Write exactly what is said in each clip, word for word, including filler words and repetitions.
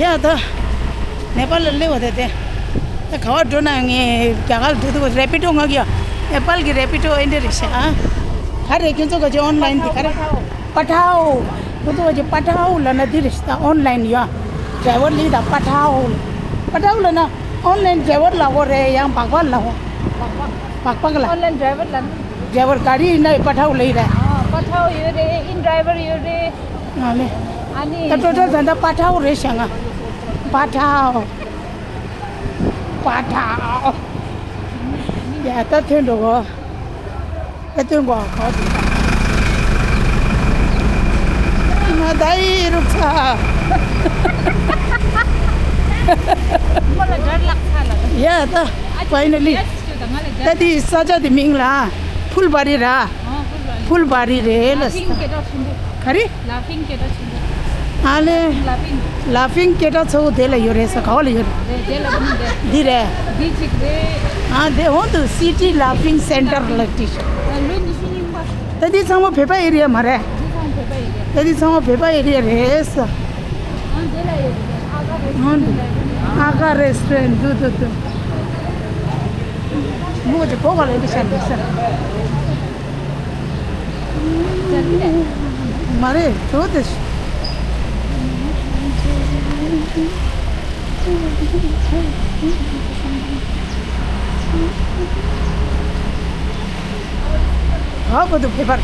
ཡ་ད། ནེ་པཱལ་ལ་སླེབས་པ་དེ་དེ། ད་ག་བར་འགྲོ་ན་ངས་རྒྱ་གར་འགྲོ་དུས་རེ་པི་ཏོ་ང་གི་ཡ། ནེ་པཱལ་གི་རེ་པི་ཏོ་ཨེ་འདྲ་རེད་ཤག་ག་རེ་ཁྱོད་ཚོ་ག་ཅི་ཨོན་ལའིན་དེ་ག་རེ། པ་ཐའོ། ཁྱོད་ཚོ་ག་ཅི་པ་ཐའོ་ལབ་ན་འདི་རེད་ཤག་ད་ཨོན་ལའིན་ཡ། ཌ་རའི་ཝར་ལི་ད་པ་ཐའོ། པ་ཐའོ་ལབ་ན་ཨོན་ལའིན་ཌ་རའི་ཝར་ལབ་དགོས་རེད། ཡང་སྦག་སྦག་ལབ་དགོས། སྦག་སྦག་ལ། ཨོན་ལའིན་ཌ་རའི་ཝར་ལབ་ན། ཌ་རའི་ཝར་ག་རེ་ཡིན་ན་པ་ཐའོ་ལབ་ཀྱི་རེད། ཨ་པ་ཐའོ་ཡོད་རེད། ཨིན་ཌ་རའི་ཝར་ཡོད་རེད། ཨ་ནི། ཨ་ནི། ད་ཊོ་ཊལ་ད་ལྟ་པ་ཐའོ་རེད་ཤག་ང་། པ་ཐའོ། པ་ཐའོ། ཡ་ད་ཐོན་འགྲོ་གོ། ད་ཐོན་གོ་ག་བ་ཟིན་ད། ང་ད་ཡི་རུག་ཚ། ཁོ་ལ་ཌར་ལག་ཚ་ལ། ཡ་ད། ཕའི་ནལ་ལི། ད་དེ་ས་ཆ་དེ་མིང་ལ་ཕུལ་བ་རི་ར། ཕུལ་བ་རི་རེད་ལ། ལ་ཕིང་སྐད་གྲགས་ཆེན་པོ། ག་རེ། ལ་ཕིང་སྐད་གྲགས་ཆེན་པོ། ཨ་ལེ། ལ་ཕིང་། ལ་ཕིང་སྐད་གྲགས་ཚ་བོ་དེ་ལ་ཡོད་རེད་ས། ག་བ་ལ་ཡོད་རེད། རེད་དེ་ལ་ཕིང་དེ། འདི་རེད། འདི་གཅིག་རེད། ཨ་དེ་འོང་དུ་སི་ཊི་ལ་ཕིང་སེན་ཊར་ལ་ཏི། ལོ་ཉི་ཤུ་རྙིང་པ། ད་འདི་ཚང་མ་བོད་པ་ཨེ་རི་ཡ་མ་རེད། འདི་ཚང་མ་བོད་པ་ཨེ་རི་ཡ། ད་འདི་ཚང་མ་བོད་པ་ཨེ་རི་ཡ་རེད་ས། ཨ་དེ་ལ་ཡོད་རེད། ཨ་ཀ་རེ་སི་ཊོ་རེན་ཊི། ཨ་ཀ་རེ་སི་ཊོ་རེན་ཊི་འདུག་འདུག་འདུག་མོ་ཅིག་གོ་ག་ལ་འདི་ཤར་འདུག་ས། མ་རེད་གྲོ་དེ། ཨ་བོ་དུ་བོད་པར། ཨ།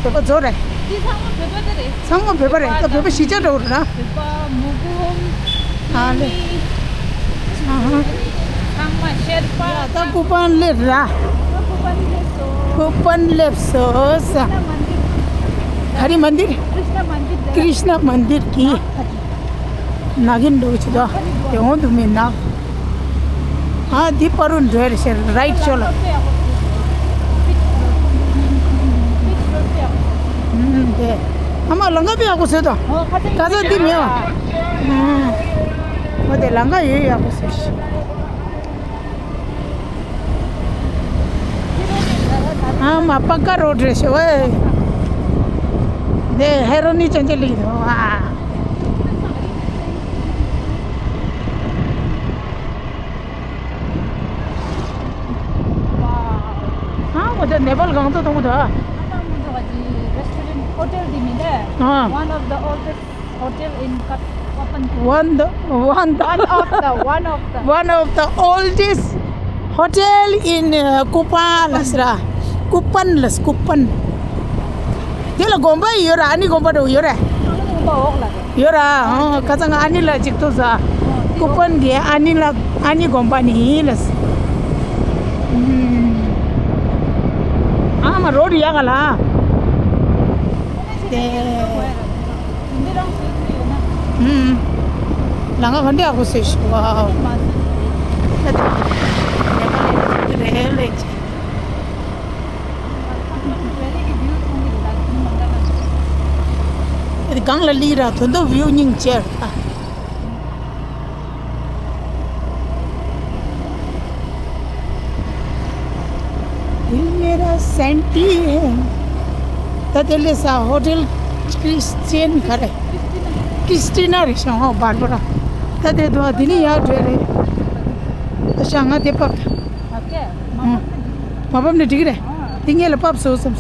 བོད་པ་ཚོ་རེད། འདི་ཚང་མ་བོད་པ་དེ་རེད། ཚང་མ་བོད་པ་རེད། ད་བོད་པ་གཞིས་ཆགས་འདྲ་བོ་རེད་ན། བོད་པ་མོ་གོམ། ཨ་ལེ། ཨ་ཧ། ཚང་མ་ཤེར་པ། ད་ཀུ་པན་སླེབས་ར། ཀུ་པན་སླེབས་སོ། ཀུ་པན་སླེབས་སོ་ས། ཀྲིཤ་ན་མན་དིར། ག་རེ་མན་དིར། ཀྲིཤ་ན་མན་དིར། ཀྲིཤ་ན་མན་དིར་གི། ནག་གིན་འགྲོ་གི་ཆུ་དོ། དེ་འོང་དུ་མི་ནག་ཨ་འདི་པ་རུ་འགྲོ་རེ་ཤེར་རའིཊ་ཤོ་ལ། ཨུམ་དེ། ཨ་མ་ལང་ཀ་པེ་ཡག་པོ་བཟོས་དོ། ག་ས་འདི་མེད་བ། ཨུམ། འོ་དེ་ལང་ཀ་ཡོད་ཡག་པོ་བཟོས་ཤི། ཨ་མ་པ་ཀ་རོ་ཌི་རེད་ཤི་ཝེ། དེ་ཧེ་རོ་ནི་ཅན་ཅན་ལི་དོ་ཨ། ཨ་འོ་དེ་ནེ་པཱལ་གང་དུ་གཏོང་གི་འདུག་ཨ། One of the oldest hotel in Kap- Kapan. One the one the One of the, one of the one of the oldest hotel in uh, Kupan ལ་ཟེར། ཀུ་པན་ལ་ཀུ་པན། དེ་ལ་དགོན་པ་ཡོད་ར། ཨ་ནི་དགོན་པ་འདྲ་བོ་ཡོད་ར། ཡོད་ར། ཨོ་ཁ་སང་ཨ་ནི་ལ་ཅིག་ཐུག་ས། ཀུ་པན་གྱི་ཨ་ནི་ལ་ཨ་ནི་དགོན་པ་ནི་ལ། ཨ་མ་རོ་ཌི་ཡག་ག་ལ། དེ། ཨུམ། ལང་ཀ་ག་འདྲ་ཡག་པོ་བཟོས་ཤག་ཝའོ། ད་སྒང་ལ་ལི་ར་དོན་དུ་བིའུ་སྙིང་རྗེ་ར། दिल मेरा सैंटी है। ད་དེ་ལས་ས་ཧོ་ཊེལ་ཀྲིས་ཅན་ག་རེ། ཀྲིས་ཏི་ན་རེད་ཤག་ཧོ་བར་བར། ད་དེ་དུ་དེ་ནི་ཡར་འགྲོ་རེད། ད་ཤག་ང་དེ་ཕབ། ཕབ་ཀྱི། མ་ཕབ་ནི་འགྲིག་གི་རེད། དེ་ངས་ལ་ཕབ་སོ་བསམ།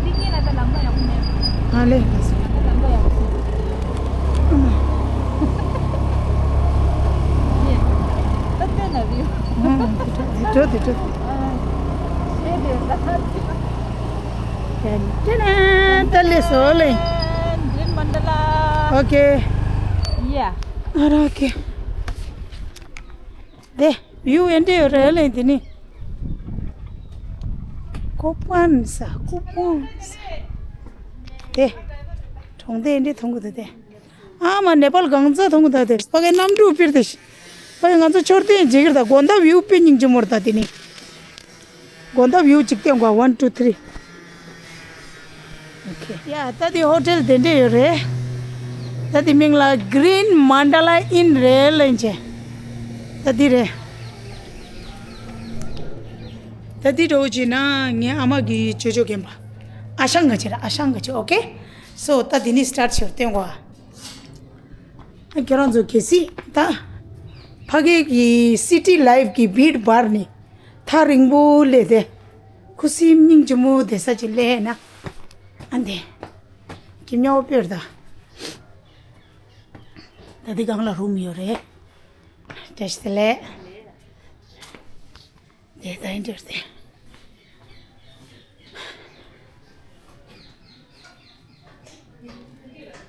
དེ་ངས་ལ་ད་ལམ་ཁ་ཡག་པོ་མེད། ཨ་ལེ། ད་ལམ་ཁ་ཡག་པོ་མེད། ད་ལྟ་ན་བིའུ། དེ་འགྲོ་དེ་འགྲོ། ཨ། ཤེས་དེ་ད། ཏན་ཏན་ཏན་ལེ་སོ་ལེ། Green Mandala. Okay. Yeah. ཨ་ར་ཨོ་ཁེ། དེ་བིའུ་ཨེ་འདྲ་ཡོད་རེད་ལེ་འདི་ནི། ཀོ་པན་ས་ཀོ་པན་ས། དེ་གྲོང་སྡེ་ཨེ་འདྲ་མཐོང་གི་འདུག་དེ། ཨ་མ་ནེ་པཱལ་གང་ཚ་མཐོང་གི་འདུག་དེ། ཕ་གི་གནམ་གྲུ་པིར་དེ། ཕ་གི་ང་ཚོ་མཆོད་རྟེན་མཇལ་གི་རེད་ད། དགོང་དག་བིའུ་དཔེ་སྙིང་རྗེ་མོ་རེད་ད་དེ་ནི། དགོང་དག་བིའུ་གཅིག་བསྟན་དགོས། One, two, three. Okay. ཡ་ད་དེ་ཧོ་ཊེལ་དེ་འདྲས་ཡོད་རེད། ད་དེ་མིང་ལ་Green Mandala Inn རེད་ལེན་ཆེ། ད་དེ་རེད། ད་དེ་འགྲོ་བྱས་ན་ངའི་ཨ་མ་གི་ཅོ་ཅོ་རྒན་པ། ཨ་ཞང་ག་ཅི་ར། ཨ་ཞང་ག་ཅི། Okay. So ད་དེ་ནི་སི་ཊར་ཊི་བྱེད་བསྟན་དགོས། ཁྱེད་རང་ཚོ་གལ་སྲིད་ད་ཕ་གི་གི་སི་ཊི་ལའིབ་གི་བྷིཌ་བར་ནི་ཐག་རིང་པོ་སླེབས་ཏེ་ཁུ་སིམ་སྙིང་རྗེ་མོ་བསྡད་ས་ཅིག་སླེབས་ན། ཨ་འདི་ཁྱི་མྱའུ་དཔེར་ད། ད་འདི་སྒང་ལ་རུམ་ཡོད་རེད། བཀྲ་ཤིས་བདེ་ལེགས། དེ་ད་ཡིན་འདྲ་སྟེ།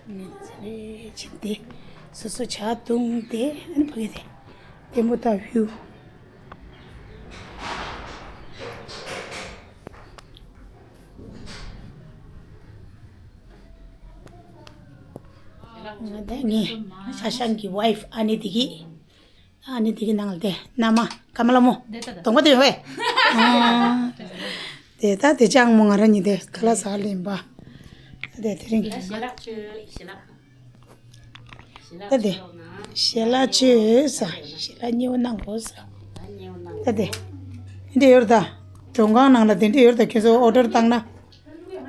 ངས་ཚེ་རེ་ཕྱིན་ཏེ་སོ་སོ་ཇ་བཏུང་སྟེ་ཨ་ནི་ཕ་གི་དེ་ལྟད་མོ་ལྟ་བུ། ད་ངས་ཨ་ཞང་གི་ཝའིཕ་ཨ་ནེ་དེ་གི། ཨ་ནེ་དེ་གི་ནང་ལ་དེ་མནའ་མ་ཀ་མ་ལ་མོ། དེ་ལྟ་ད། གདོང་པ་དེ་ཡོད་པས། ཨ། དེ་ད་དེ་ཅང་མོ་ང་རང་གཉིས་དེ་ཁ་ལག་ཟ་ལེན་པ། དེ་དེ་རིང་། ཞལ་ལག་མཆོད་ཞལ་ལག་ཞལ་ལག་ད་དེ། མཆོད་ན། ཞལ་ལག་མཆོད་ཟ། ཞལ་ལག་མཉེས་པོ་གནང་དགོས་ཟ། ད་མཉེས་པོ་གནང་དགོས། ད་དེ། འདི་འདྲ་ཡོད་ད། མགྲོན་ཁང་ནང་ལ་དེ་འདྲ་ཡོད་ད། ཁྱོད་ཚོ་ཨོ་ཌར་བཏང་ན།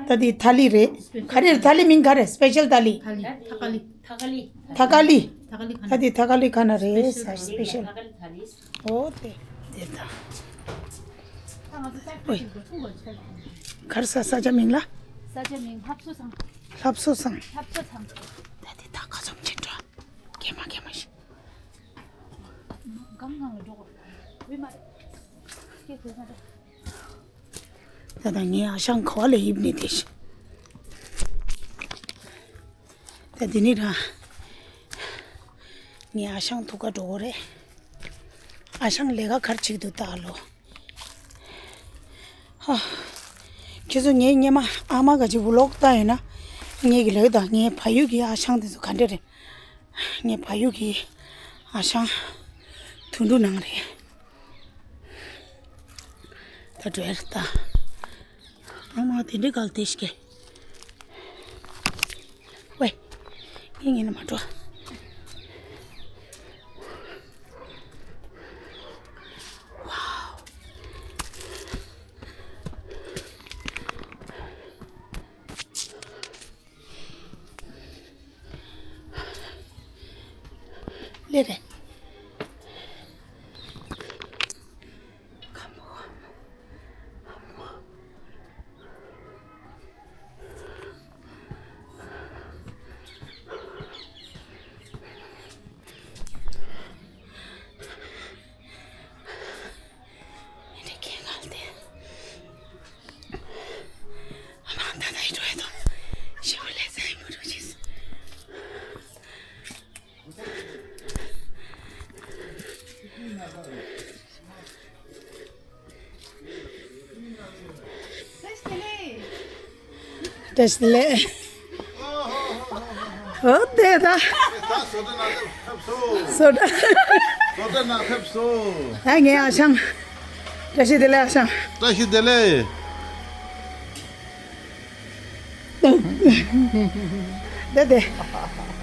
ད་འདི་ཐ་ལི་རེད། ག་རེ་རེད། ཐ་ལི་མིང་ག་རེ། སི་པེ་ཤལ་ཐ་ལི། ཐ་ལི། ཐ་ཀ་ལི། ཐ་ཀ་ལི། ཐ་ཀ་ལི། ཐ་ཀ་ལི་ཁ་ན། ད་འདི་ཐ་ཀ་ལི་ཁ་ན་རེད། ས་སི་པེ་ཤལ། ཨོ་དེ་དེ་ད། ཨོའི། གར་ས་ས་ཆ་མིང་ལ། ས་ཆ་མིང་ལྷ་བཟོ་ཚང་། ལྷ་བཟོ་ཚང་། ལྷ་བཟོ་ཚང་། ད་འདི་ད་ག་ཚོམ་ཅིག་འགྲོ། གེ་མ་གེ་མ་ཞིག་གང་གང་ལ་འགྲོ་དགོས། ཝི་མ་རེད། སྐད་དེ་མ་རེད། ད་ད་ངའི་ཨ་ཞང་ག་བ་ལ་ཡིབ་ནས་དེ་ཞིག་ད་དེ་ནི་ར། ངའི་ཨ་ཞང་ཐུག་ག་འགྲོ་གོ་རེད། ཨ་ཞང་ལས་ཀ་གར་ཅིག་འདུག་ལྟ་ལོ། ཧ། ཁྱེད་ཚོ་ངའི་སྔོན་མ་ཨ་མ་ག་ཅིག་བུ་ལོག་ལྟ་ཡོད་ན། ངའི་གི་ལོས་དང་ངའི་ཕ་ཡུལ་གྱི་ཨ་ཞང་དེ་ཚོ་ག་འདྲ་རེད། ངའི་ཕ་ཡུལ་གྱི་ཨ་ཞང་དུད་འགྲོ་ནང་རེད། ད་འགྲོ་ཡ་རེད་ད། ཨ་མ་དེ་འདྲའི་གལ་ཏེ་ཞིག་གེ། ཝེ། ངས་ངས་ན་མ་འགྲོ། ཝའོ། ལེ་རེད། བཀྲ་ཤིས་བདེ་ལེགས། ཨོ་དེ་ད། ད་བཟོ་ལྟ་ནང་ཐབས་སོ། བཟོ་ལྟ། བཟོ་ལྟ་ནང་ཐབས་སོ། ད་ངའི་ཨ་ཞང་། བཀྲ་ཤིས་བདེ་ལེགས་ཨ་ཞང་། བཀྲ་ཤིས་བདེ་ལེགས། དེ་དེ།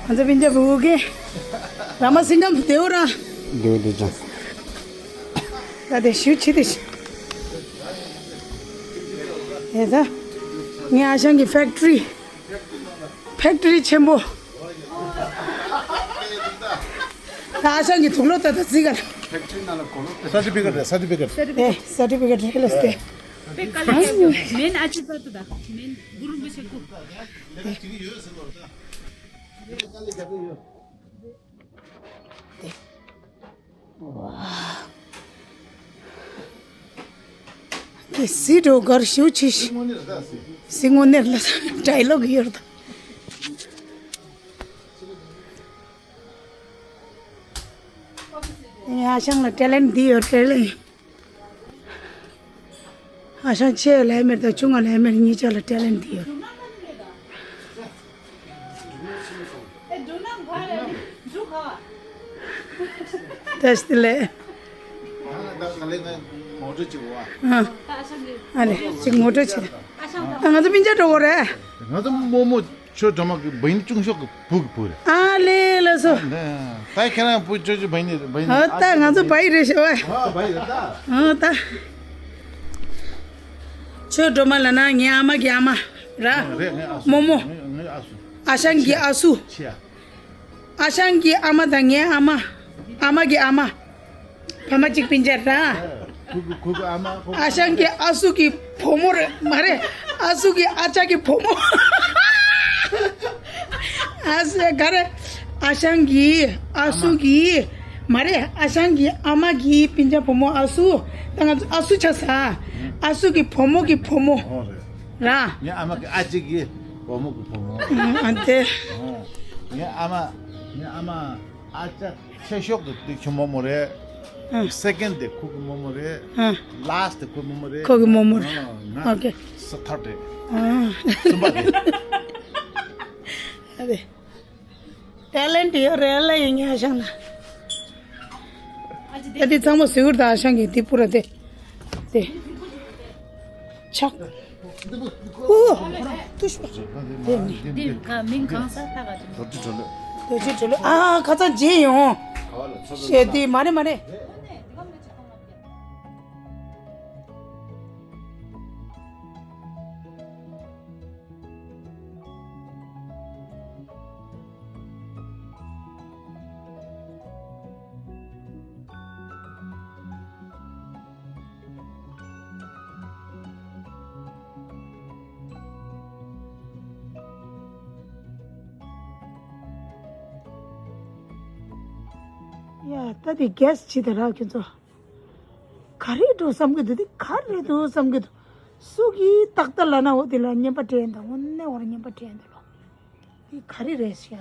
ང་ཚོ་སྤུན་ཀྱག་བུ་གུ་གི། ར་མ་སེང་སྐམ་དེའུ་ར། དེའུ་དེ་ཅང་། ད་དེ་ཞུ་ཆི་དེ་ཞུ། ཨེ་ད། ངའི་ཨ་ཞང་གི་ཕེག་ཊི་རི། ཕེག་ཊི་རི་ཆེན་པོ། ད་ཨ་ཞང་གི་དུག་ལོག་ད་ད་རྩི་ག་ལ། ཕེག་ཊི་རི་ནང་ལ་གོ་ལོག་ད། སར་ཊི་ཕི་ཀེ་ཊི་རེད། སར་ཊི་ཕི་ཀེ་ཊི། ཨེ་སར་ཊི་ཕི་ཀེ་ཊི་རེད་ལ་སྟེ། པེ་ཀ་ལི་ཀ་ཏུ་མེན་ཨ་ཅི་ཏ་ཏུ་ད་མེན་གུ་རུ་མི་ཤེ་ཀུ། དེ་སི་འགྲོ་གར་ཞུ་ཆི་ཞིག་སི་ངོ་ནེར་ལ་ཌའི་ལོག་ཡོད་ད། ཨ་ཞང་ལ་ཊེ་ལེན་ཊི་འདི་ཡོད་ཊེ་ལེན་ཊི། ཨ་ཞང་ཆེ་ལས་མེད་དང་ཆུང་ང་ལས་མེད་གཉིས་ཆ་ལ་ཊེ་ལེན་ཊི་འདི་ཡོད། བཀྲ་ཤིས་བདེ་ལེགས། ཨ་ལེ་ཅིག་ངོ་སྤྲོད་བྱེད། ཨ་ང་ཚོ་སྤུན་ཀྱག་འགྲོ་གོ་རེད། ང་ཚོ་རྨོ་མོ། ཆོས་སྒྲོལ་མ་གི་བ་ཡིན་ཆུང་ཤོས་ཀྱི་བུ་གི་བུ་རེད། ཨ་ལེ་ལགས་སོ། ད་ཁྱེད་རང་བུ་ཅོ་ཅོ་བ་ཡིན་བ་ཡིན། ཨ་ད་ང་ཚོ་བ་ཡི་རེད་ཤག་ཨ། ཨ་བ་ཡི་རེད་ད། ཨ་ད། ཆོས་སྒྲོལ་མ་ལབ་ན་ངའི་ཨ་མ་གི་ཨ་མ་ར། རེད་ངའི་ཨ་སུ། རྨོ་མོ། ངའི་ཨ་སུ། ཨ་ཞང་གི་ཨ་སུ། ཆེ་ཨ། ཨ་ཞང་གི་ཨ་མ་དང་ངའི་ཨ་མ། ཨ་མ་གི་ཨ་མ། ཕ་མ་གཅིག་སྤུན་ཀྱག་ར། ཁུ་ཁུ་ཁུ་ཁུ་ཨ་མ་ཁུ། ཨ་ཞང་གི་ཨ་སུ་གི་བུ་མོ་རེད། མ་རེད། ཨ་སུ་གི་ཨ་ཅག་གི་བུ་མོ། ཨ་སུ་ག་རེ། ཨ་ཞང་གི་ཨ་སུ་གི། མ་རེད། ཨ་ཞང་གི་ཨ་མ་གི་སྤུན་ཀྱག་བུ་མོ་ཨ་སུ། ད་ང་ཚོ་ཨ་སུ་ཆགས་ས། ཨ་སུ་གི་བུ་མོ་གི་བུ་མོ། ཨོ་རེད། ར། ངའི་ཨ་མ་གི་ཨ་ཅག་གི་བུ་མོ་གི་བུ་མོ། ཨ་དེ། ཨོ། ངའི་ཨ་མ། ངའི་ཨ་མ་ཨ་ཅག་ཆེ་ཤོས་དེ་དེ་ཁྱོད་རྨོ་མོ་རེད། ཨ། སེ་ཀེན་དེ་ཁོ་གི་རྨོ་མོ་རེད། ཨ། ལཱ་སི་ཊི་དེ་ཁོ་རྨོ་མོ་རེད། ཁོ་གི་རྨོ་མོ་རེད། ཨ། ང་ཨོ་ཁེ། སི་ཐར་ཌི་རེད། ཨ། གསུམ་པ་དེ། ཨ་དེ། ཊེ་ལེན་ཊི་ཡོད་རེད་ལ་ཡིན་ངེས་ཨ་ཞང་ལ། ཨ་དེ་ཚང་མ་ཟེར་གུར་དང་ཨ་ཞང་གི་དེ་པུ་ར་དེ། དེ། ཆག་ཨོ། ཏུ་ཤ། དེ་ནི། འདི་ག་མིང་གང་ས་ཐག་ག་ཅིག་རྡོ་རྗེ་གྲོ་ལོད། རྡོ་རྗེ་གྲོ་ལོད། ཨ་ཁ་ཚ་རྗེས་ཡོང་། ཞེས་དེ་མ་རེད་མ་རེད། ཡ་ད་དེ་གེ་སི་ཅི་ད་ར་ཁྱོད་ཚོ། ག་རེ་འགྲོ་བསམ་གི་འདུག་དེ་ག་རེ་འདུག་བསམ་གི་འདུག་སུ་གིས་ཏག་ཏག་ལབ་ན་འོ་དེ་ལ་རྔན་པ་སྤྲད་འདུག་དངོས་གནས་འོ་ར་རྔན་པ་སྤྲད་འདུག་ལོ། དེ་ག་རེ་རེད་ཤག་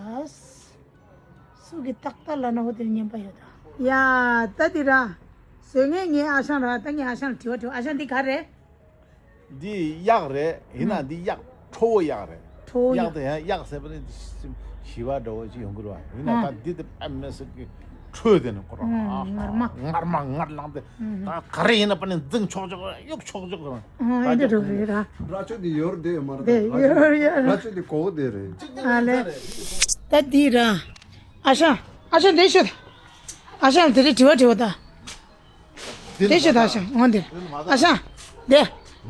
སུ་གིས་ཏག་ཏག་ལབ་ན་འོ་དེ་ལ་རྔན་པ་ཡོད་ད། ཡ་ད་དེ་ར། བཟོས་ངས་ངའི་ཨ་ཞང་ར་ད་ངའི་ཨ་ཞང་ལ་དྲི་བ་དྲི་བ། ཨ་ཞང་འདི་ག་རེད། འདི་གཡག་རེད། ཡིན་ན་འདི་གཡག་ཁྲོ་བོ་གཡག་རེད། ཁྲོ་བོ་གཡག་གཡག་དེ་ཡང་གཡག་ཟེར་བ་ནི་ཞི་བ་འདྲ་བོ་ཅིག་ཡོང་གི་རེད་བ། ཡིན་ན་ཨ་ད་འདི་དེ་ཨ་མེ་སི་ཀི་ཁྲོས་དེ་ནི་ཁོ་རང་ཨ་ངར་མ། ངར་མ་ངར་ལངས་ཏེ། ཨ་ད་ག་རེ་ཡིན་ན་པ་ནི་འཛིང་ཆོག་ཆོག་གཡུག་ཆོག་ཆོག་རང་ཨ་ད་འདི་རྒྱབ་འགྲོ་གི་རེད་ར། རྭ་ཅོ་འདི་ཡོར་དེ་མ་རེད། དེ་ཡོར་ཡོར། རྭ་ཅོ་འདི་གོ་བོ་དེ་རེད། ཨ་ལེ། ད་འདི་ར། ཨ་ཞང་། ཨ་ཞང་དེ་ཤོད། ཨ་ཞང་དེ་རེད་དྲི་བ་དྲི་བ་ད། དེ་ཤོད་ད་ཨ་ཞང་འོང་དེ། ཨ་ཞང་། དེ།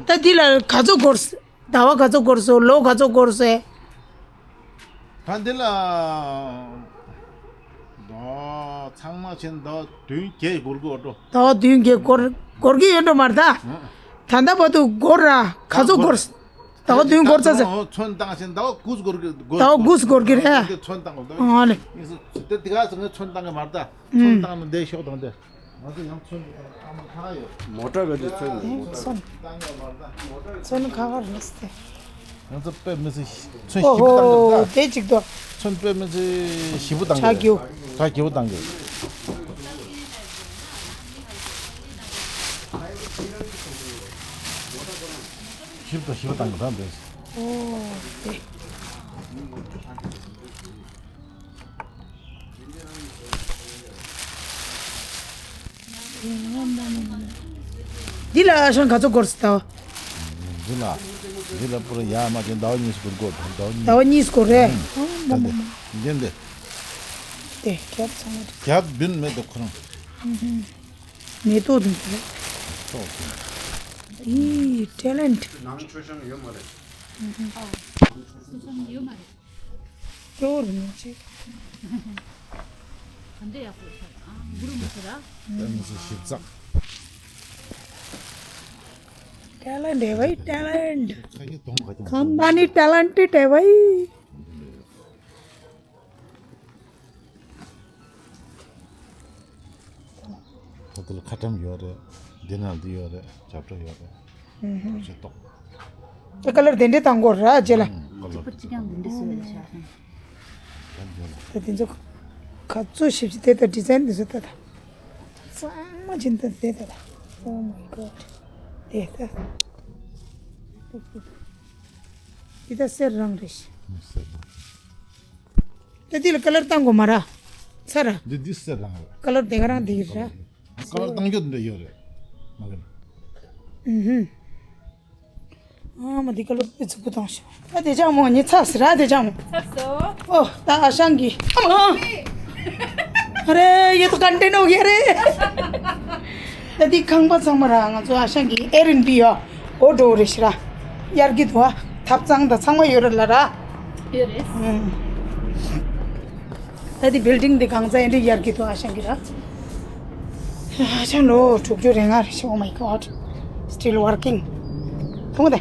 ད་འདི་ལ་ག་ཚོད་འགོར། ཟླ་བ་ག་ཚོད་འགོར་སོང་། ལོ་ག་ཚོད་འགོར་སོང་། ད་འདི་ལ། ད་ཚང་མ་བྱས་ན་ཟླ་བ་བདུན་བརྒྱད་འགོར་གི་ཡོད་འགྲོ། ཟླ་བ་བདུན་བརྒྱད་འགོར་འགོར་གི་ཡོད་འགྲོ་མ་རེད་ད། ད་ལྟ་བར་དུ་འགོར་ར་ག་ཚོད་འགོར། ཟླ་བ་བདུན་འགོར་ཚར་ཚར། ཚོན་བཏང་བྱས་ན་ཟླ་བ་དགུ་ཚོད་འགོར་གི་འགོར། ཟླ་བ་དགུ་ཚོད་འགོར་གི་རེད། ཚོན་བཏང་གི་འདུག་ཨ་ལེ། དེ་དེ་ག་ཚོད་ངས་ཚོན་བཏང་གི་མ་རེད་ད། ཚོན་བཏང་ན་འདས་ཤོག་དང་དེ། ང་ཚོ་ཡང་ཚོན་ཨ་མ་ཁ་ཡོད། མོ་ཊ་ག་ཅིག་ཚོན་ཡོད། ཚོན། ཚོན་ཁ་ཁ་རེད་ཟེར། ང་ཚོ་དཔེ་མི་སྲིད་ཚོན་ཞིབ་པོ་བཏང་གི་འདུག་ད། དེ་གཅིག་ཏུ། ཚོན་དཔེ་མི་སྲིད་ཞིབ་པོ་བཏང་གི་འདུག་གྲ་རྒྱས་པོ་བཏང་གི། ཞིབ་ཏུ་ཞིབ་པོ་བཏང་གི་འདུག་འདི། ཨོ་དེ། འདི་ལ་ཨ་ཞང་ག་ཚོད་འགོར་སོང་ད། འདི་ལ། འདི་ལ་པུ་ར་ཡ་མ་དེ་ཟླ་བ་གཉིས་སུ་འགོར་གོ་ཟླ་བ་གཉིས། ཟླ་བ་གཉིས་སུ་འགོར་རེད། ཨ་མ་མ་མ། འདི་འདི། དེ་རྒྱབ་ཚང་མ་རེད། རྒྱབ་བདུན་མེད་དོ་ཁོ་རང་། མེ་ཏོག་དང་དེ། ཏོག་དེ། ཨི་ཊེ་ལེན་ཊི། ནང་མཆོད་ཆང་ཡོད་མ་རེད། ཡོད་མ་རེད། སྐྱོ་བོ་རུ་མི་བྱེད། ག་འདྲ་ཡག་པོ་ཤར་ཨ་འགུ་རུ་མི་ཤར་ཨ། ཏན་ཟི་ཞིབ་ཚགས། ཊེ་ལེན་ཊི་བའི་ཊེ་ལེན་ཊི། ཁ་གི་གདོང་ག་ཀྱང་ཁམས་པ་ནི་ཊེ་ལེན་ཊི་ཊི་བའི། ད་དེ་ལ་ཁ་ཊམ་ཡོད་རེད། འདི་ན་འདི་ཡོད་རེད། རྒྱབ་ཁྲ་ཡོད་རེད། ཨུ་ཧུ། ཅེ་ཏོག་ད་ཀ་ལར་དེ་འདྲས་བཏང་དགོས་ར་རྗེས་ལ། ཨུ་ཀ་ལར་གཅིག་ཀྱང་འདི་འདྲས་བཟོས་ཡོད་ཤག་ད་དེ་ཚོ་ག་ཚོད་ཞིབ་ཞིབ་དེ་ད་ཌི་ཛའིན་འདི་ཚོ་ད་ད་གཙང་མ་ཅན་ད་དེ་ད་ད། Oh my God. དེ་ད། འདི་ད་གསེར་རང་རེད་ཤག་ད་འདི་ལ་ཀ་ལར་བཏང་དགོས་མ་ར། ཚར་ར། འདི་འདི་གསེར་རང་རེད། ཀ་ལར་དེ་ག་རང་འདི་ར། ཀ་ལར་བཏང་རྒྱུ་འདི་ཡོད་རེད། མ་གི་ན། ཨུ་ཧུ། ཨ་མ་འདི་ཀ་ལར་དཔེ་ཚུགས་པོ་བཏང་ཤག་ད་དེ་ཅག་མོ་ཉི་ཚ་ཟེར་ར་དེ་ཅག་མོ། ཚར་སོ། ཨོ་ད་ཨ་ཞང་གི་ཨ་མ། ཨ་རེ་ཡེ་ཏོ་ཀན་ཊེན་ཨོ་གེ་རེ། ད་འདི་ཁང་པ་ཚང་མ་ར་ང་ཚོ་ཨ་ཞང་གི་ཨེར་ཨེན་བི་ཡོད། འོ་འགྲོ་རེ་ཤི་ར། དབྱར་གི་དུ་བ་ཐབ་ཚང་དང་ཚང་མ་ཡོད་རེད་ལ་ར། ཡོད་རེད། ཨུམ། ད་དེ་བིལ་ཌིང་དེ་གང་ཚ་ཨེ་འདྲ་ཡར་གི་འདུག་ཨ་ཤང་གི་ར། ཨ་ཤང་ལོ་དྲུག་ཅུ་རེ་ལྔ་རེད། Oh my God, still working. མཐོང་གི་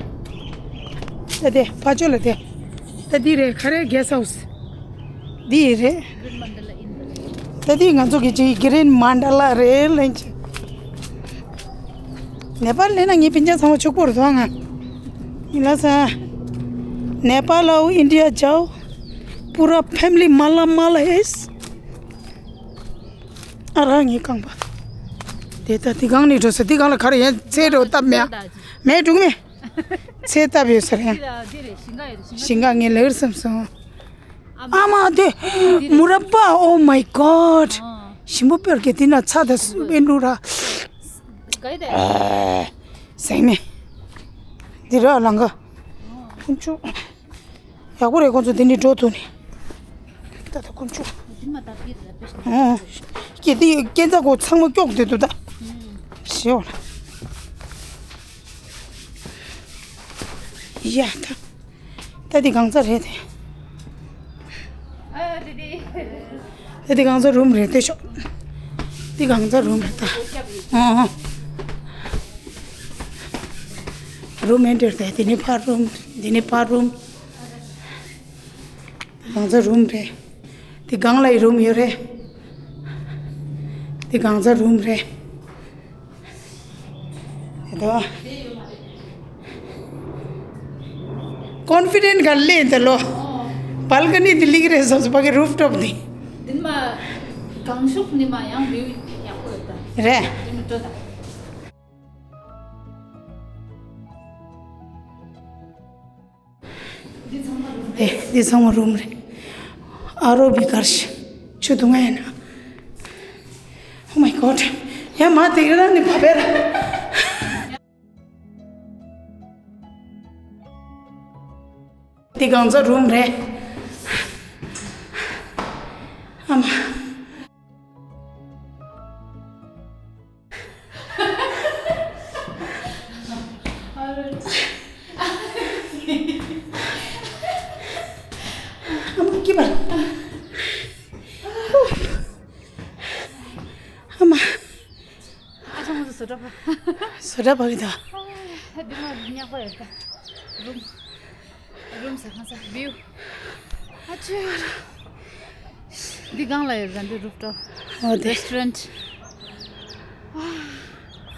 ད། ད་དེ་ཕ་ཆོས་ལ་དེ། ད་དེ་རེད། ག་རེ་གེ་སི་ཧའུ་སི། འདི་རེད། ད་འདི་ང་ཚོ་གི་ཅིག་གི་རིན་མན་ཌ་ལ་རེད་ལན་ཅིག་ནེ་པཱལ་ལེན་ན་ངའི་སྤུན་ཀྱག་ཚང་མ་ཕྱུག་པོ་རེད་དོ། ང་ཡིན་ལ་ས། ནེ་པཱལ་ཨའོ་ཨིན་ཌི་ཡ་ཇའོ། པུ་ར་ཕེ་མི་ལི་མ་ལ་མ་ལ་ཨེས། ཨ་ར་ངའི་རྐང་པ། དེ་ད་དེ་གང་ནས་འགྲོ་ས། དེ་གང་ལ་ག་རེ་ཡན་ཚེ་འགྲོ་སྟབས་མེད། མེད་འགྲུག་མེད། ཚེ་སྟབས་ཡོད་ས་རེད། ཞིང་ཁ་ངས་ལེགས་བསམ་སོང་། ཨ་མ་དེ། མུ་ར་པ། Oh my God. ཞིམ་པོ་དཔེར་གྱི་དེ་ན་ཚ་དང་སུ་བེ་འགྲོ་ར། ཟེང་མེ། འདི་ར་ལང་ག་ཁུན་ཆུ། ཡག་པོ་རེད། ཁོང་ཚོ་འདི་ནས་འགྲོ་ཐུབ་ནི། ད་ད་ཁུན་ཆུ། ཨོ། སྐྱེ་དེ་སྐྱེ་འཛའ་གོ་ཚང་མ་སྐྱོག་དེ་དུ་ད། ཞེ་བ་ལ། ཡ་ད། ད་འདི་གང་ཚ་རེད་དེ། ཨ་དེ་དེ། ད་འདི་གང་ཚ་རུམ་རེད་དེ་ཤོག་འདི་གང་ཚ་རུམ་རེད་ད། ཨོ། རུམ་ཨེན་ཊར་དེ། འདི་ནི་ཕར་རུམ། འདི་ནི་ཕར་རུམ། འདི་གང་ཚ་རུམ་རེད། འདི་གང་ལ་ཡི་རུམ་ཡོད་རེད། འདི་གང་ཚ་རུམ་རེད། དེ་དོ། ཀོན་ཕི་ཌེན་ཊི་ག་ལེ་དེ་ལོ། བལ་ཀ་ནི་དེ་ལིག་རེ་སོ་སོ་པ་གི་རུབ་ཊོབ་དེ། དེ་མ་གང་ཤུགས་ནི་མ་ཡང་བིའུ་ཡག་པོ་ཡོད་ད། རེད། དེ་མི་སྤྲོ་ད། འདི་ཚང་མ་རུམ་རེད། ཨ་རོ་བི་གར་ཤི། ཆུ་དུང་ཡ་ན། Oh my God. ཡ་མ་དེ་ར་ནི་བ་བེ་ར། འདི་གང་ཚ་རུམ་རེད། ཨ་མ། ཨ་མ་སྐྱིད་པ། ཨ་མ། ཨ་ཅག་ང་ཚོ་བཟོ་གྲྭ་པ། བཟོ་གྲྭ་པ་གི་ད། ཧ་དེ་མ་ཉག་པ་ཡོད་ད། རུམ། རུམ་ཟ་ཁང་ས་བིའུ། ཨ་ཅོ། འདི་གང་ལ་ཡོད་ཟ་འདི་རུབ་ཊོབ། ཨོ་དེ། རེ་སི་ཊོ་རེན་ཊི།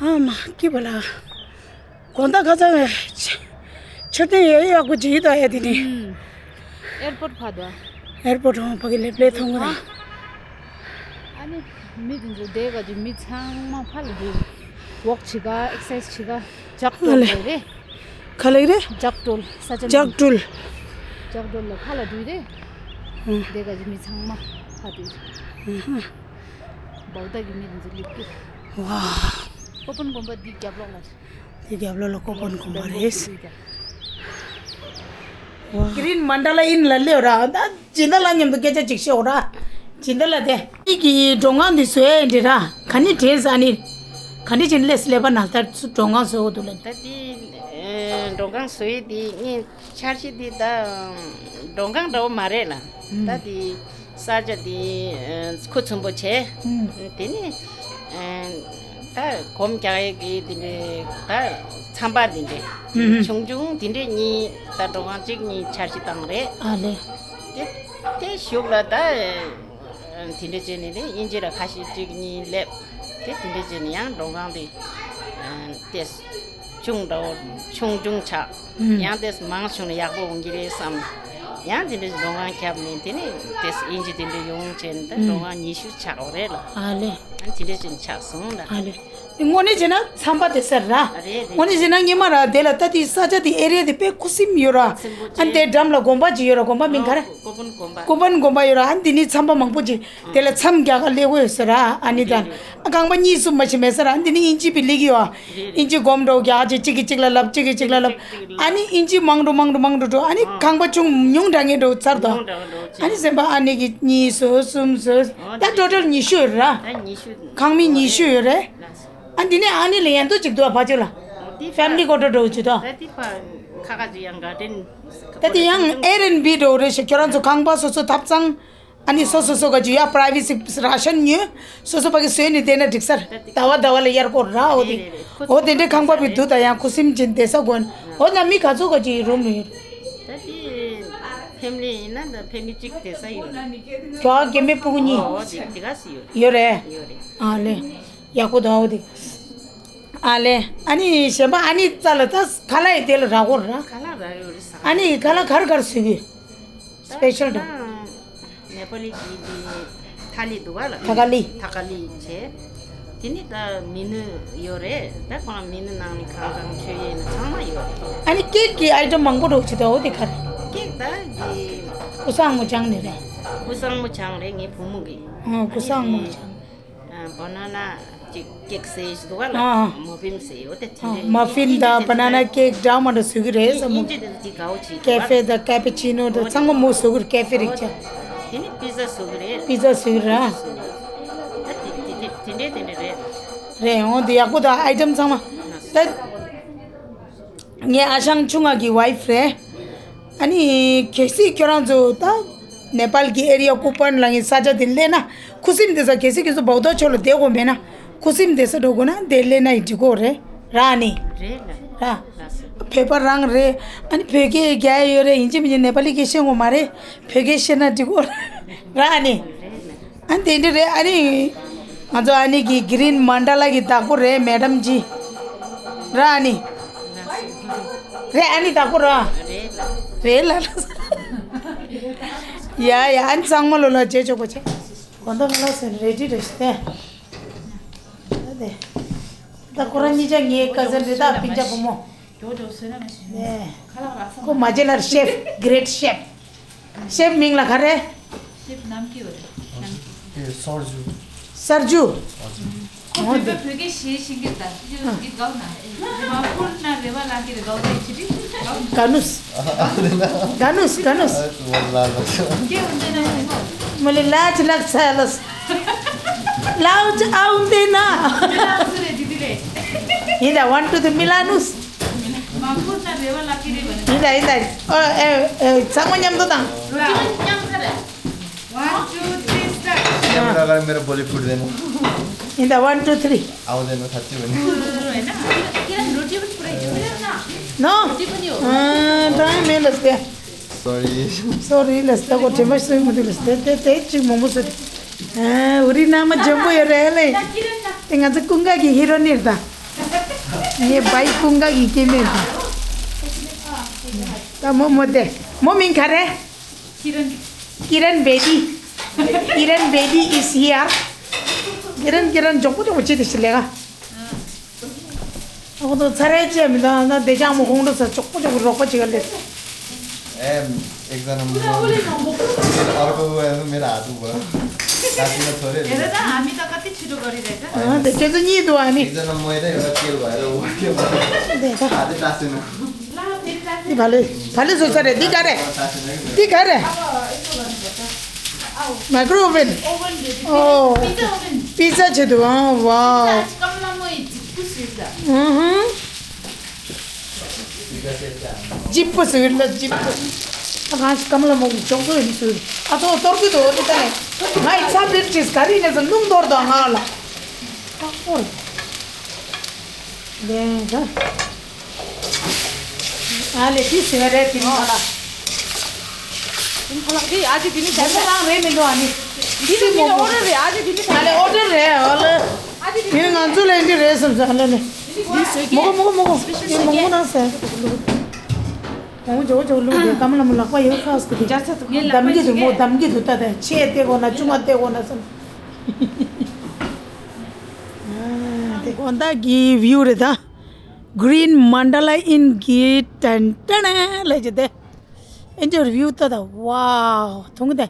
ཨ་མ་སྐྱིད་པ་ལ། དགོང་དག་ཁ་སང་ཆ་ཆ་ཏན་ཡ་ཡག་པོ་ཅིག་ད་ཡ་དེ་ནི། ཨེར་པོར་ཊི་ཕ་དོ། ཨེར་པོར་ཊི་ཧོང་ཕ་གི་ལེབ་ལེ་ཐོང་གི་ཨ་ནི་མི་དེ་ཚོ་དེ་ག་ཅིག་མི་ཚང་མ་ཕ་ལ་དེ་ཝོག་བྱེད་ག་ཨེག་སར་སའིཛ་བྱེད་ག་ཇག་ཨ་ལེ། ཊོལ་རེད། ག་ལེགས་རེད། ཇག་ཊོལ་ས་ཆ་མི། ཇག་ཊོལ། ཇག་ཊོལ་ལ་ཁ་ལ་དུས་རེད། ཨ། དེ་ག་ཅིག་མི་ཚང་མ་ཕ་དུས། ཨ་ཧ། བའོ་ད་གི་མི་དེ་ཚོ་ལེབ་ཀི། ཝ། ཀོ་པན་དགོན་པ་འདི་རྒྱབ་ལོགས་ལ། དེ་རྒྱབ་ལོགས་ལ་ཀོ་པན་དགོན་པ་རེད། ཝ། གི་རིན་མན་ཌ་ལ་ཨིན་ལ་སླེབས་ར། ད་སྦྱིན་བདག་ལ་མཉམ་དུ་སྐད་ཆ་ཅིག་ཤོད་ར། སྦྱིན་བདག་ལ་དེ། ཨི་གི་མགྲོན་ཁང་འདི་བཟོས་འདི་ར། ག་ནི་དྲན་ས་ནི། ག་འདི་ཅིན་ལས་སླེབས་པ་ན་ད་མགྲོན་ཁང་བཟོས་འོ་འདུག་ལ། ད་དེ་མགྲོན་ཁང་བཟོས་དེ་ངས། འཆར་གཞི་འདི་ད་མགྲོན་ཁང་འདྲ་བོ་མ་རེད་ལ། ད་འདི་ས་ཆ་འདི་ཁུ་ཚུན་པོ་བྱས། དེ་ནི་ད་གོམ་རྒྱག་ཡས་ཀྱི་འདི་འདྲའི་ད་ཚན་པ་འདི་འདྲའི་ཆུང་ཆུང་འདི་འདྲའི་གཉིས་ད་མགྲོན་ཁང་གཅིག་གཉིས་འཆར་གཞི་བཏང་རེད། ཨ་ལེ། དེ་དེ་གཞུག་ལ་ད་དེ་འདྲ་བྱས་ནས་དེ་དབྱིན་ཇི་ལ་ཁ་ཤས་གཅིག་གཉིས་སླེབས། དེ་དེ་འདྲ་བྱས་ནས་ཡང་མགྲོན་ཁང་དེ་ཏེ། ཆུང་འདྲ་བོ་ཆུང་ཆུང་ཆགས། ཡང་ཏེ་མང་བྱུང་ན་ཡག་པོ་འོང་གི་རེད་བསམ། ཡང་དེ་འདྲ་མགྲོན་ཁང་བརྒྱབ་ནས་དེ་ནས་ཏེ་དབྱིན་ཇི་དེ་འདྲ་ཡོང་བྱས་ནས་ད་མགྲོན་ཁང་ཉི་ཤུ་ཆགས་འོ་རེད་ལ། ཨ་ལེ། ཨ་དེ་འདྲ་ཅིག་ཆགས་སོང་ལ། ཨ་ལེ། དེ་དངོས་གནས་བྱས་ན་ཚན་པ་དེ་ཟེར་ར། རེད་རེད། དངོས་གནས་བྱས་ན་སྔོན་མ་ར་དེ་ལ་ད་དེ་ས་ཆ་དེ་ཨེ་རི་ཡ་དེ་དཔེ་ཁུ་སིམ་ཡོད་ར། ཁུ་སིམ་པོ་ཨ་བྱས། དེ་འགྲམ་ལ་དགོན་པ་ཅིག་ཡོད་ར། དགོན་པ་མིང་ག་རེ། ཨོ་ཀོ་པན་དགོན་པ། ཀོ་པན་དགོན་པ་ཡོད་ར། ཨ་དེ་ནས་ཚན་པ་མང་པོ་ཅིག་དེ་ལ་མཚམས་རྒྱག་ག་སླེབས་ཡོད་ཟེར་ར། ཨ་ནི་ད། རེད་རེད། ཨ་རྐང་པ་གཉིས་གསུམ་མ་ཞིག་མེད་ཟེར་ར། ཨ་འདི་ནི་དབྱིན་ཇི་པའི་ལིག་ཡོད་ཨ། རེད་རེད། དབྱིན་ཇི་སྒོམ་འགྲོ་རྒྱག་ཅིག་གཅིག་གིས་གཅིག་ལ་ལབ། གཅིག་གིས་གཅིག་ལ་ལབ། ཨ་ནི་དབྱིན་ཇི་མང་དུ་མང་དུ་མང་དུ་འགྲོ། ཨ་ནི་ཨ། རྐང་པ་ཅུང་ཉུང་དྲགས་ངེས་འགྲོ་ཚར་དོ། ཉུང་དྲགས་འགྲོ་ཅིག་ཨ་ནི་སེམས་པ་ཨ་ནི་གི་གཉིས་སོ་གསུམ་སོ། ཨོ་ད་ཊོ་ཊལ་ཉི་ཤུ་ཡོད་ར། ད་ཉི་ཤུ། ཁང་མིག་ཉི་ཤུ་ཡོད་རེད། ཨ་འདི་ནི་ཨ་ནི་ལ་ཡན་དུ་ཅིག་འདུག་ཨ་ཕ་ཆོས་ལ། ཨོ་འདི་ཕེ་མི་ལི་ཀོ་ཊར་འགྲོ་ཅིག་དོ། ད་འདི་ཕ་ཁ་ཁ་ཅིག་ཡང་ག་དྲན། ད་འདི་ཡང་ཨེར་ཨེན་བི་འགྲོ་རེད་ཤག་ཁྱོད་རང་ཚོ་ཁང་པ་སོ་སོ་ཐབ་ཚང་། ཨ་ནི་སོ་སོ་སོ་ག་ཅི་ཡ་པ་རའི་ཝེ་སི་ར་ཤན་ཉོས། སོ་སོ་པ་གི་བཟོས་ནས་བསྡད་ན་འགྲིག་ས་རེད། ཟླ་བ་ཟླ་བ་ལ་གཡར་དགོས་ར། འོ་དེ། རེད་རེད། ཁོ་འོ་དེ་འདྲའི་ཁང་པ་བི་འདུག་ད་ཡང་ཁུ་སིམ་ཅན་བསྡད་ས་དགོས་ན། འོ་ན་མི་ག་ཚོད་ག་ཅི་ཡི་རུམ་ཡོད། ད་དེ་ཕེ་མི་ལི་ཡིན་ན་ད་ཕེ་མི་ལི་གཅིག་བསྡད་ས་ཡོད་རེད། ཁྱོ་རྒན་མེ་སྤུ་གུ་གཉིས། འོ་འོ་དེ་དེ་ག་སི་ཡོད་རེད། ཡོད་རེད། ཨ་ལེ། ཡག་པོ་འདུག་འོ་དེ། ཨ་ལེ། ཨ་ནི་གཞན་པ་ཨ་ནི་རྩ་ལ་ད་ཁ་ལག་ཡི་དེ་ལ་རག་གོ་ར། ཁ་ལག་རག་ཡོད་རེད་ས། ཨ་ནི་ཁ་ལག་ག་རེ་ག་རེ་བཟོས་གི། སི་པེ་ཤལ་འདྲ། ནེ་པ་ལི་གི་དེ་ཐ་ལི་འདུག་ག་ལ། ཐ་ཀ་ལི། ཐ་ཀ་ལི་བྱས། དེ་ནི་ད་མི་ནུ་ཡོད་རེད། ད་ཁོ་རང་མི་ནུ་ནང་ནས་གང་གང་མཆོད་ཡས་ནི་ཚང་མ་ཡོད་རེད། ཨ་ནི་ཀེག་གི་ཨའི་ཊམ་མང་པོ་འདྲ་བོ་ཅིག་འདུག་འོ་དེ་ག་རེ། ཀེག་ད་དེ། ཀུ་སང་མོ་ཅང་ནི་རེད། ཀུ་སང་མོ་ཅང་རེད་ངའི་བུ་མོ་གི། ཨ་ཀུ་སང་མོ་ཅང་། ཨ་བ་ན་ན་ཅིག་ཀེག་ཟེར་ཞིག་འདུག་ག་ལ། ཨ། མ་ཕིན་ཟེར་འོ་དེ་དེ་ཨ་འདྲ། མ་ཕིན་དང་བ་ན་ན་ཀེག་འདྲ་མ་འདྲ་བཟོ་གི་རེད་བསམ་མོ། དབྱིན་ཇི་དེ་ཚོ་ཅིག་དགའ་བོ་བྱེད་ཀེ་ཧྥེ་དང་ཀེ་པི་ཅི་ནོ་དང་ཚང་མ་མོ་བཟོ་གི་རེད། ཀེ་ཧྥེ་རིགས་ཅག་དེ་ནི་པི་ཛ་བཟོ་གི་རེད། པི་ཛ་བཟོ་གི་རེད། ཨ། ད་དེ་དེ་དེ་དེ་འདྲས་དེ་འདྲས་རེད། རེད། འོ་དེ་ཡག་པོ་དང་ཨའི་ཊམ་ཚང་མ། ད་ངའི་ཨ་ཞང་ཆུང་ང་གི་ཝའི་ཕི་རེད། ཨ་ནི་གལ་སྲིད་ཁྱོད་རང་ཚོ་ད་ནེ་པཱལ་གྱི་ཨེ་རི་ཡ་ཀུ་པན་ལ་ངའི་ས་ཆ་དེ་སླེབས་ན་ཁུ་སིམ་བསྡད་ས། གལ་སྲིད་ཁྱོད་ཚོ་བོག་ཏོ་ཕྱོགས་ལ་བསྡད་དགོས་མེད་ན་ཁུ་སིམ་བསྡད་ས་འགྲོ་དགོས་ན་དེ་སླེབས་ན་ཡི་འགྲིག་གོ་རེད་ར། ཨ་ནི་རེད་ལ། ར། ལགས་སོ། བོད་པ་རང་རེད། ཨ་ནི་བོད་སྐད་རྒྱག་ཡ་ཡོད་རེད། ཡིན་གཅིག་མིན་གཅིག་ནེ་པཱ་ལི་སྐད་ཤེས་དགོས་མ་རེད། བོད་སྐད་ཤེས་ན་འགྲིག་གོ་ར། ཨ་ནི། རེད་ལ། ཨ་ནི་དེ་འདྲ་རེད། ཨ་ནི་ང་ཚོ་ཨ་ནི་གི་གི་རིན་མན་ཌ་ལ་གི་བདག་པོ་རེད་མེ་ཌམ་ཇི། ར་ཨ་ནི། རེད་ཨ་ནི་བདག་པོ་ར། རེད་ལ། རེད་ལ་ལ། ཡ་ཡ་ཨ་ནི་གཙང་མ་ལོ་ལ་རྗེས་ཆོག་པོ་བྱེད། གོ་ད་ང་ལ་སེ་རེ་ཌི་རེད་ཤི་ཏེ། ད་ཁོ་རང་གཉིས་ཆ་ངའི་ཀ་ཟན་རེད། ད་སྤུན་ཀྱག་བུ་མོ། ཇོ་ཇོ་བཟོས་ན་མ་ཤེས། ནས། ཁ་ལག་རག་ས་ཁོ་མ་མ་བརྗེད་ལ་ཤེཕ་གི་རེཊ་ཤེཕ། ཤེཕ་མིང་ལ་ག་རེ། ཤེཕ་ནམ་མཁའི་བ་རེད། ནམ་མཁའི། ཨེ་སོར་ཇུ། སར་ཇུ། ཁོ་བོད་པ་བོད་སྐད་ཤེས་ཤེས་ཀྱི་ད་ཅི་ཅི་གའོ་ན། མ་ཁུར་ན་རེ་བ་ལག་གི་རེ་གའོ་ཏེ་ཅི་ཅི་གའོ། ག་ནུས། ག་ནུས་ག་ནུས། ཨ་ཙི་བ་ལ་ལ། སྐད་འོན་ཏེ་ན་མ་ལེ་ལ་ཅི་ལག་ཚ་ལ། ལའོ་ཅི་ཨའུ་འདི་ན། མི་ལ་སུ་རེད་དི་དི་རེད། ཡིན་ད་one two three མི་ལ་ནུས། མ་ཁུར་ན་རེ་བ་ལག་གི་རེ་བ་རེད། ཡིན་ད་ཡིན་ད། ཨོ་ཨེ་ཨེ་ཚང་མ་མཉམ་དུ་དང་། རོ་ཅི་མ་མཉམ་ས་རེད། One two three start. Camera अगर मेरा बॉलीवुड देना। यिंदा one two three। आओ देना सच्ची बनी। रोटी बन पूरा। No। रोटी बनी हो। टाइम है लस्ते। सॉरी। सॉरी लस्ते को ठेमस से मुझे लस्ते ते ते चिक मोमो से। हाँ उरी नाम जम्बो ये रहे ले। ते गांसे कुंगा की हीरो नहीं था। ये भाई कुंगा की के नहीं था। ता मो मोदे मो मिंग खा रहे। किरण। किरण बेदी। किरण बेदी is here। किरण किरण जोको जोको ची दिस लेगा। ཨོ་ད་ཚ་རེ་ཅེ་མི་ད་ད་དེ་ཅང་མོ་ཁོང་ཁྲོ་ས་ཅོག་པོ་ཅོག་རོགས་པ་ཅིག་ལས། ए एक जना मेरा अर्को हुआ है तो मेरा आदू हुआ। काकी का छोरे। तेरे दा आमी ता कति छिटो गरी रहेछ। हाँ तो के तो नहीं दो आनी। एक जना मोए दा एउटा तेल भएर हो के देखा। आदि तासेन। ला तेल तासे। भाले भाले सोच रे दिखा रे। तासेन। दिखा रे। Micro oven. ओवन दे दे। ओ। Pizza oven. पिज्जा छे तो हाँ वाह। आज कम ना मोए जिप्पु सुविधा। हम्म। ཇིབ་པོ་ཟེར་ལ་ཇིབ་པོ། ཨ་གང་ཞིག་ཀམ་ལ་མོ་གི་ཅོག་ཙོ་ཡིན་ཟེར། ཨ་ཙོ་གཏོར་གི་འདུག་འདི་ལྟ་ནས། ང་ཡི་ཚ་འདིར་བྲིས་ག་རི་ནས་ཟེར་སྣུམ་གཏོར་དང་ང་ལ། ཨ་ཧོར། ལེན་ད། ཨ་ལེ་དེ་ཟེར་བ་རེད་དེ་ནི་ཁ་ལག་དེ་ཁ་ལག་དེ་ཨ་ཅེ་དེ་ནི་མོ་མོ་རང་རེད་མི་འདུག་ཨ་ནི། དེ་ནི་དེ་ནི་ཨོ་ཌར་རེད་ཨ་ཅེ་དེ་ནི་ཨ་ལེ་ཨོ་ཌར་རེད་ཨ་ལེ། དེ་ནི་ང་ཚོ་ལེན་གྱི་རེད་བསམ་ས་ཨ་ལེ་ནི། མོ་གོ་མོ་གོ་མོ་གོ་དེ་མོ་མོ་ན་ཟེར། མོ་མོ་ཇོ་ཇོ་ལུག་དེ་ཀམ་ལ་མོ་ལག་པ་ཡོད་ཁ་སྐུ་དེ། འདམ་གྱི་འདུག་མོ་འདམ་གྱི་འདུག་ད་དེ་ཆེ་དེ་གོ་ན་ཆུང་མ་དེ་གོ་ན་བསམ། དགོན་བདག་གི་བིའུ་རེད་ད། Green Mandala Inn གི་ཏན་ཏན་ལ་ཇི་དེ། ཨེ་འཇོ་བིའུ་ད་ད་ཝའོ་ཐུང་དེ།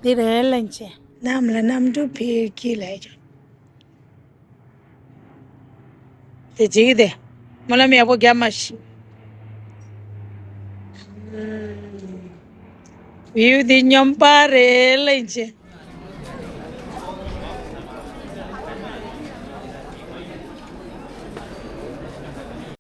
དེ་རེད་ལན་ཆེ། གནམ་ལ་གནམ་གྲུ་འཕུར་གྱི་ལ་ཇོ། དེ་ཅིག་དེ། སྨོན་ལམ་ཡག་པོ་རྒྱབ་མ་ཤི། བིའུ་དེ་སྙོམས་པ་རེད་ལན་ཆེ།